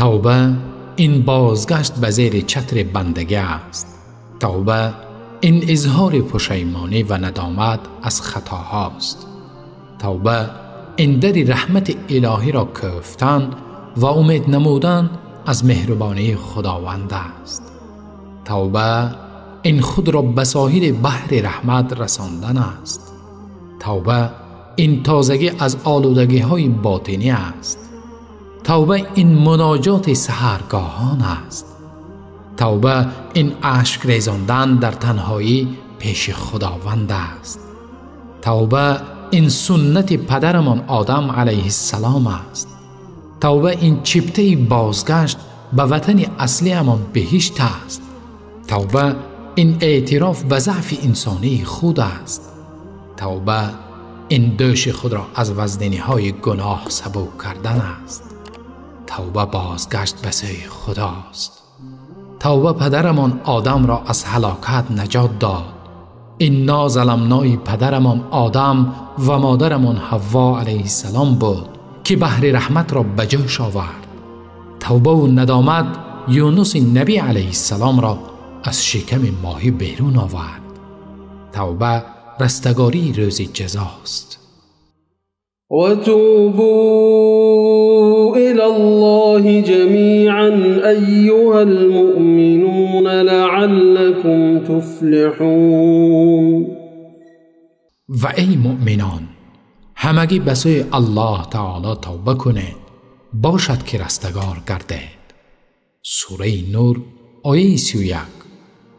Тавба ин бозгашт ба зери чатри бандагӣ аст. Тавба ин изҳори пушаймонӣ ва надомат аз хатоҳост. Тавба ин дари раҳмати илоҳиро кӯфтан ва умед намудан аз меҳрубонии Худованд аст. Тавба ин худро ба соҳили баҳри раҳмат расондан аст. Тавба ин тозагӣ аз олудагиҳои ботинӣ аст. Тавба ин муноҷоти саҳаргоҳон аст. Тавба ин ашк резондан дар танҳоӣ пеши Худованд аст. Тавба ин суннати падарамон Одам алайҳиссалом аст. Тавба ин чиптаи бозгашт ба ватани аслиамон биҳишт аст. Тавба ин эътироф ба заъфи инсонии худ аст. Тавба ин дӯши худро аз вазниниҳои гуноҳ сабук кардан аст. Тавба бозгашт ба сӯи Худост. Тавба падарамон Одамро аз ҳалокат наҷот дод. Инно заламнои падарамон Одам ва модарамон Ҳавво алайҳиссалом буд, ки баҳри раҳматро ба ҷӯш овард. Тавбаву надомат Юнуси набӣ алайҳиссаломро аз шиками моҳӣ берун овард. Тавба растагории рӯзи ҷазост. وتوبوا إلى الله جميعا أيها المؤمنون لعلكم تفلحون. و ای مؤمنان، همگی به سوی الله تعالی توبه کنید، باشد که رستگار گردید. سوره نور آیه 31.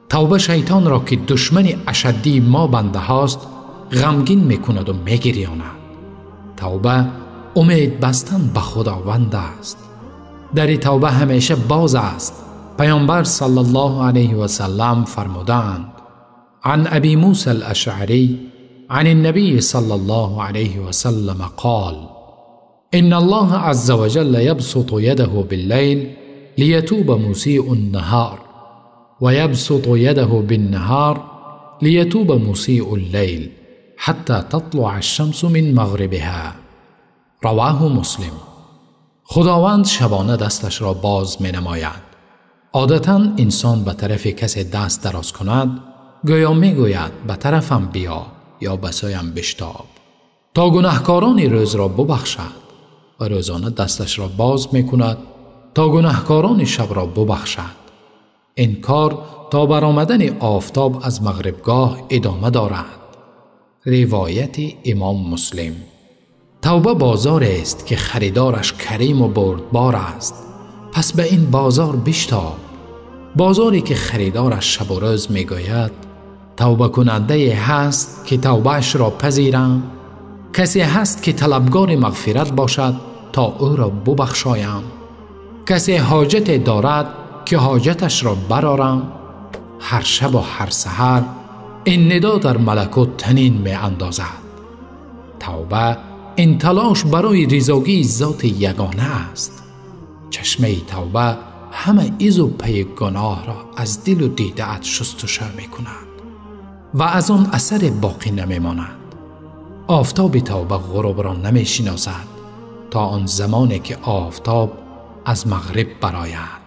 توبه شیطان را که دشمن اشدی ما بنده هاست غمگین میکند و میگریاند. توبه امید بستن به خداوند است. در توبه همیشه باز است. پیامبر صلی الله علیه و سلم فرمودند: عن ابی موسی الاشعری عن النبي صلى الله عليه وسلم قال: إن الله عز وجل يبسط يده بالليل ليتوب مسيء النهار، ويبسط يده بالنهار ليتوب مسيء الليل حتى تطلع الشمس من مغربها. رواه مسلم. خداوند شبانه دستش را باز می نماید. عادتاً انسان به طرف کسی دست دراز کند، گویا می گوید به طرفم بیا یا به سویم بشتاب، تا گناهکاران روز را ببخشد، و روزانه دستش را باز می کند تا گناهکاران شب را ببخشد. این کار تا برآمدن آفتاب از مغربگاه ادامه دارد. روایت امام مسلم. توبه بازار است که خریدارش کریم و بردبار است. پس به این بازار بشتاب، بازاری که خریدارش شب و روز میگوید توبه کننده هست که توبهش را پذیرم، کسی هست که طلبگار مغفرت باشد تا او را ببخشایم، کسی حاجت دارد که حاجتش را برارم. هر شب و هر سحر این ندا در ملکوت تنین می اندازد. توبه این تلاش برای رضاگی ذات یگانه است. چشمه توبه همه ایز و پی گناه را از دل و دیده ات شستشو می کند و از آن اثر باقی نمی ماند. آفتاب توبه غروب را نمی شناسد تا آن زمانی که آفتاب از مغرب برآید.